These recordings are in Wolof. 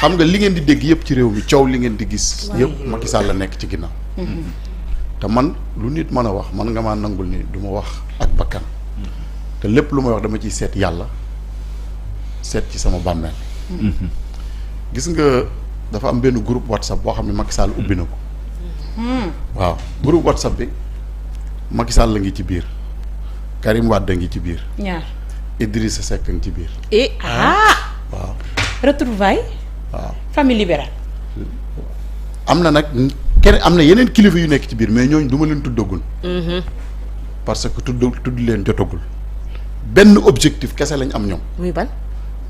xam nga li ngeen di dégg yëpp ci réew mi coow li ngeen di gis yëpp Macky Sall la nekk ci ginnaaw te man lu nit mën a wax man nga maa nangul ni du ma wax ak bakkan te lépp lu may wax dama ciy seet yàlla seet ci sama bàmmeel gis nga dafa am benn groupe WhatsApp boo xam ne Macky Sall ubbi na ko waaw groupe WhatsApp bi Macky Sall la ngi ci biir Karim Wade ngi ci biir ñaar Idrissa Seck ngi ci biir waaw retrouvailles waaw famille libérale am na nag kenn am na yeneen kilifa yu nekk ci biir mais ñooñu du ma leen tuddagul parce que tudd leen jotagul benn objectif kese lañ am ñoom muy ban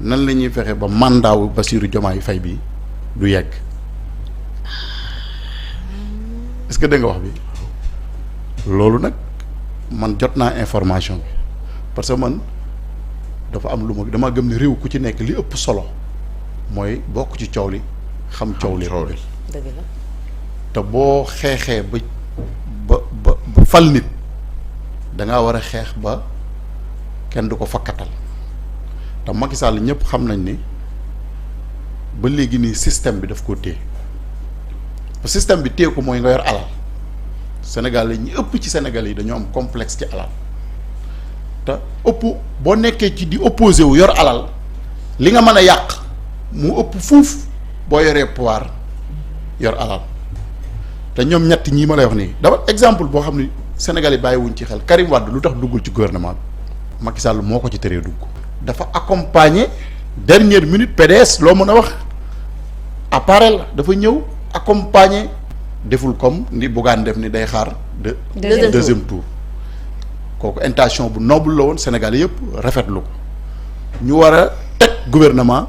nan la ñuy fexe ba mandat wu Bassirou Diomaye Faye bi du yegg est-ce que dégg nga wax bi loolu nag man jot naa information bi parce que man dafa am lu ma dama gëm ne réew ku ci nekk li ëpp solo mooy bokk ci coow li xam coow li dëgg la te boo xeexee ba fal nit da ngaa war a xeex ba kenn du ko fakkatal te Macky Sall ñëpp xam nañ ni ba léegi nii système bi daf koo téye ba système bi téye ko mooy nga yor alal Sénégal yi ñi ëpp ci Sénégal yi dañoo am complexe ci alal te ëpp boo nekkee ci di opposé wu yor alal li nga mën a yàq mu ëpp fuuf boo yoree pouvoir yor alal te ñoom ñett ñii ma lay wax nii dafa exemple boo xam ni Sénégal yi bàyyiwuñ ci xel Karim Wade lu tax duggul ci gouvernement bi Macky Sall moo ko ci teree dugg dafa accompagner dernière minute PDS loo mën a wax appareil la dafa ñëw accompagner deful comme ni Bougane def ni day xaar deuxième tour kooku intention bu noble la woon Sénégal yëpp rafetlu ko ñu war a teg gouvernement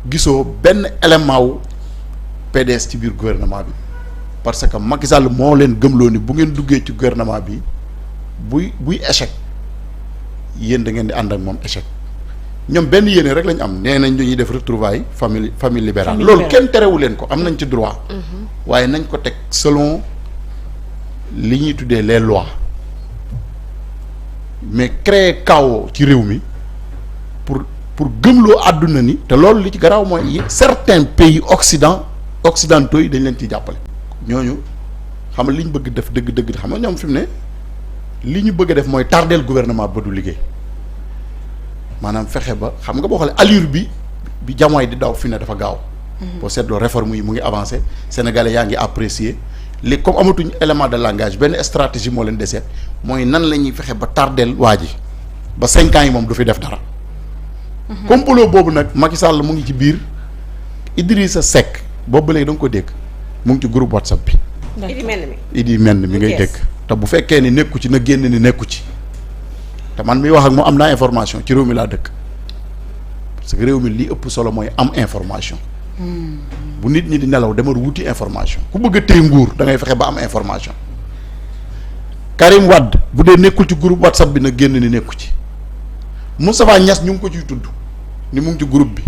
gisoo benn élément wu PDS ci biir gouvernement bi parce que Macky Sall moo leen gëmloo ni bu ngeen duggee ci gouvernement bi buy échec yéen da ngeen di ànd ak moom échec ñoom benn yéene rek lañ am nee nañ ñuy def retrouvailles famille libérale loolu kenn terewu leen ko am nañ ci droit waaye nañ ko teg selon li ñuy tuddee les lois mais créer chaos ci réew mi pour gëmloo àdduna ni te loolu li ci garaaw mooy certains pays occidentaux yi dañ leen ciy jàppale ñooñu xam nga li ñu bëgg def dëgg xam nga ñoom fi mu ne li ñu bëgg a def mooy tardeel gouvernement ba du liggéey maanaam fexe ba xam nga boo xoolee allure bi Diomaye di daw fi ne dafa gaaw boo seetloo réforme yi mu ngi avancé sénégalais yaa ngi apprécier li comme amatuñ élément de langage benn stratégie moo leen deseet mooy nan la ñuy fexe ba tardeel waa ji ba 5 ans yi moom du fi def dara complot boobu nag Macky Sall mu ngi ci biir Idrissa Seck boobu ba léegi da nga ko dégg mu ngi ci groupe WhatsApp bi Idi mel mi ngay dégg te bu fekkee ni nekku ci na génn ni nekku ci te man miy wax ak moom am naa information ci réew mi laa dëkk parce que réew mi li ëpp solo mooy am information bu nit ñi di nelaw demal wuti information ku bëgg a téye nguur da ngay fexe ba am information Karim Wade bu dee nekkul ci groupe WhatsApp bi na génn ni nekku ci Moustapha Niasse ñu ngi ko ciy tudd ni mu ngi ci groupe bi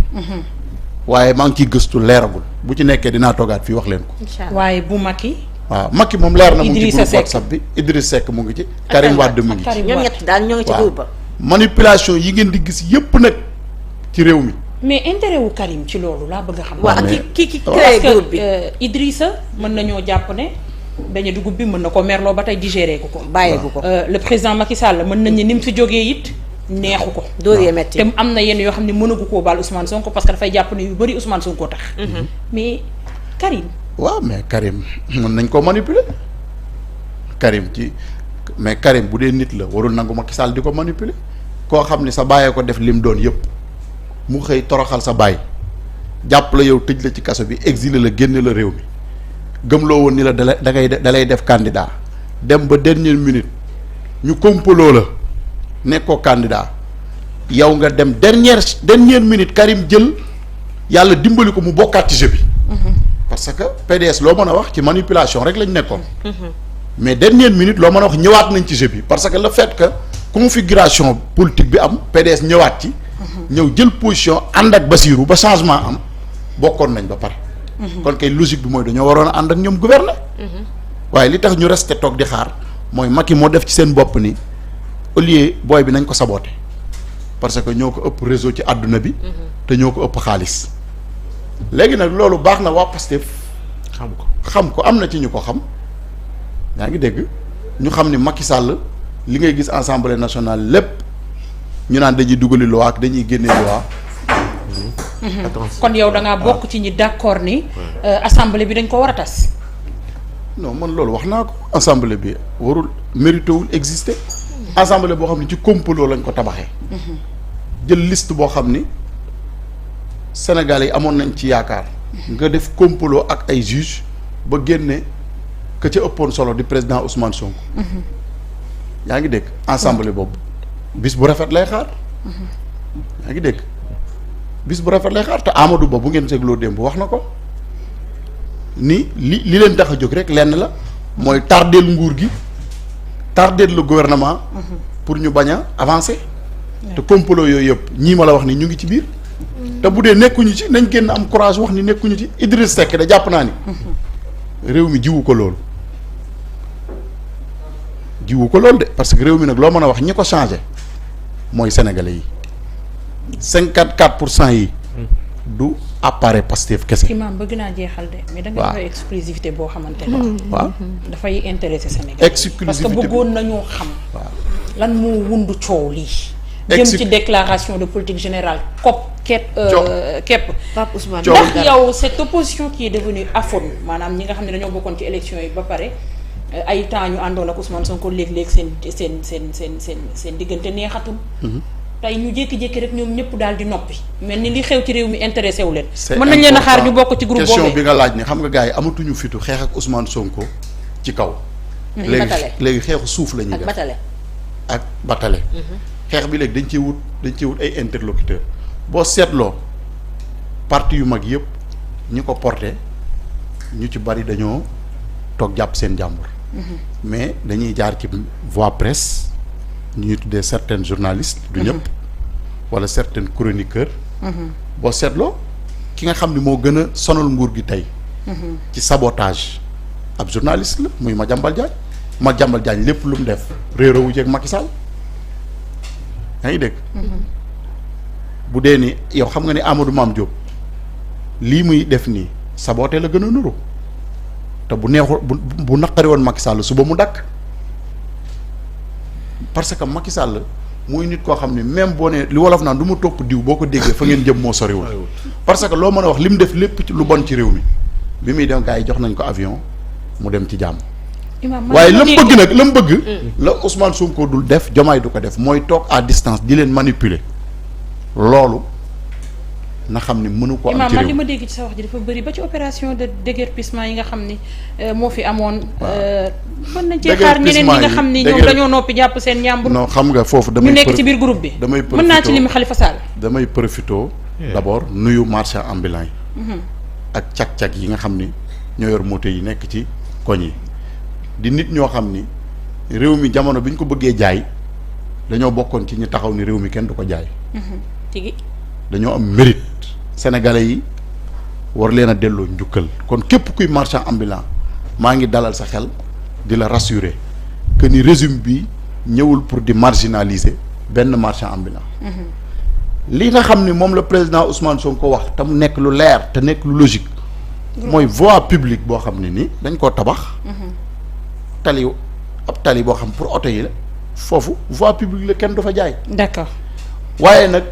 waaye maa ngi ciy gëstu leeragul bu ci nekkee dinaa toogaat fii wax leen ko waaye bu Macky waaw Macky moom leer na mu ngi ci groupe WhatsApp bi Idrissa Seck mu ngi ci Karim Wade mu ngi ci ñoom ñett daal ñoo ngi ci groupe ba manipulation yi ngeen di gis yépp nag ci réew mi mais intérêt wu Karim ci loolu laa bëgg a xam waaw ak ki créé groupe bi Idrissa mën nañoo jàpp ne beñe dugub bi mën na ko merloo ba tey digéré ko bàyyeeku ko le président Macky Sall mën nañ ne ni mu fi jógee it neexu ko dóor yee metti te am na yenn yoo xam ne mënagu koo baal Ousmane Sonko parce que dafay jàpp ne yu bëri Ousmane Sonko tax mais Karim waaw mais Karim mën nañ koo manipuler Karim mais Karim bu dee nit la warul nangu Macky Sall di ko manipuler koo xam ne sa bàyyee ko def lim doon yëpp mu xëy toroxal sa baay jàpp la yow tëj la ci kaso bi exilé la génne la réew mi gëmloo woon ni la dalay def candidat dem ba dernière minute ñu kompaloo la nekkoo candidat yow nga dem dernière minute Karim jël yàlla dimbali ko mu bokkaat ci jeu bi parce que PDS loo mën a wax ci manipulation rek lañ nekkoon mais dernière minute loo mën a wax ñëwaat nañ ci jeu bi parce que le fait que configuration politique bi am PDS ñëwaat ci ñëw jël position ànd ak Bassirou ba changement am bokkoon nañ ba pare kon kay logique bi mooy dañoo waroon a ànd ak ñoom gouverner waaye li tax ñu resté toog di xaar mooy Macky moo def ci seen bopp ni au lieu booy bi nañ ko saboter parce que ñoo ko ëpp réseau ci àdduna bi te ñoo ko ëpp xaalis léegi nag loolu baax na waa Pastef xam ko am na ci ñu ko xam yaa ngi dégg ñu xam ni Macky Sall li ngay gis Assemblée nationale lépp ñu naan dañuy dugali loi ak dañuy génne loi. kon yow da ngaa bokk ci ñi d'accord ni assemblée bi dañ ko war a tas. non man loolu wax naa ko assemblée bi warul mérité wul exister assemblée boo xam ne ci complot lañ ko tabaxee. jël liste boo xam ni Sénégalais yi amoon nañ ci yaakaar. nga def complot ak ay juges ba génne ka ca ëppoon solo di président Ousmane Sonko. yaa ngi dégg assemblée boobu bis bu rafet lay xaar. yaa ngi dégg bis bu rafet lay xaar te Amadou Ba bu ngeen seetloo démb wax na ko. ni li leen tax a jóg rek lenn la mooy tardeel nguur gi tardeel le gouvernement. pour ñu bañ a avancer. te complot yooyu yëpp ñii ma la wax ni ñu ngi ci biir. te bu dee nekkuñu ci nañ génn am courage wax ni nekkuñu ci Idriss Seck da jàpp naa ni. réew mi jiwu ko loolu. jiwu ko loolu de parce que réew mi nag loo mën a wax ñi ko changé mooy sénégalais yi 54% yi. du appareil Pastef kese. Imam bëgg naa jeexal de. mais da nga dafay exclusivité boo xamante ne. waaw dafay intéressé Sénégal. exclusivité parce que bëggoon nañoo xam. waaw lan moo wundu coow lii. jëm ci déclaration de politique générale képp. Pape Ousmane ndax yow cette opposition qui est devenue aphone maanaam ñi nga xam ne dañoo bokkoon ci élection yi ba pare ay temps ñu àndoon ak Ousmane Sonko léeg-léeg seen diggante neexatul. tey ñu jékki-jékki rek ñoom ñëpp daal di noppi mel ni li xew ci réew mi intéressé wu leen. mën nañ leen a xaar ñu bokk ci groupe question bi nga laaj ni xam nga gars yi amatuñu fitu xeex ak Ousmane Sonko ci kaw. léegi xeexu suuf la ñuy def ak batale. xeex bi léegi dañ ciy wut ay interlocuteur boo seetloo parti yu mag yëpp ñi ko porté ñu ci bari dañoo toog jàpp seen jàmbur. mais dañuy jaar ci voie presse. ñu ñuy tuddee certains journalistes. du ñëpp wala certains chroniqueurs. boo seetloo ki nga xam ni moo gën a sonal nguur gi tey. ci sabotage ab journaliste la muy Madiambal Diagne lépp lu mu def réeróowu jeeg Macky Sall yaa ngi dégg. bu dee ni yow xam nga ni Amadou Mame Diop lii muy def nii saboté la gën a nuru te bu neexul bu naqari woon Macky Sall suba mu dakk parce que Macky Sall muy nit koo xam ne même boo nee li wolof naan du ma topp diw boo ko déggee fa ngeen jëm moo soriwul parce que loo mën a wax li mu def lépp lu bon ci réew mi bi muy dem gars yi jox nañ ko avion mu dem ci jàmm. waaye la mu bëgg nag la mu bëgg. la Ousmane Sonko dul def Diomaye du ko def mooy toog à distance di leen manipuler loolu na xam ni mënu ko am ci réew man li ma dégg ci sa wax ji dafa bëri ba ci opération de déguerpissement yi nga xam ni moo fi amoon. mën nañ cee xaar ñeneen ñi nga xam ni ñoom dañoo noppi jàpp seen njàmbur. non xam nga foofu damay ñu nekk ci biir groupe bi. damay profité mën naa ci lim Khalifa Sall. damay profité d'abord nuyu marchand ambulant yi. ak cag-cag yi nga xam ni ñoo yor moto yi nekk ci koñ yi. di nit ñoo xam ni réew mi jamono bi ñu ko bëggee jaay dañoo bokkoon ci ñi taxaw ni réew mi kenn du ko jaay. tigi dañoo am mérite sénégalais yi war leen a delloo njukkal kon képp kuy marchand ambulant maa ngi dalal sa xel di la rassurer que ni régime bi ñëwul pour di marginaliser benn marchand ambulant. li nga xam ni moom la président Ousmane Sonko wax te mu nekk lu leer te nekk lu logique. mooy voie publique boo xam ne ni dañ koo tabax. tali ab tali boo xam pour oto yi la foofu voie publique la kenn du fa jaay. d'accord waaye nag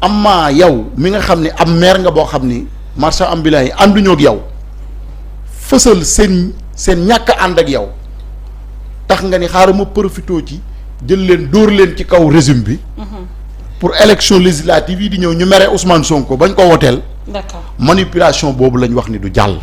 amaa yow mi nga xam ne am maire nga boo xam ni marchand ambulant yi ànduñoo ak yow fësal seen ñàkk ànd ak yow tax nga ni xaaral ma profité ci jël leen dóor leen ci kaw régime bi. pour élection législative yi di ñëw ñu mere Ousmane Sonko bañ ko woteel. d'accord manipulation boobu lañ wax ni du jàll.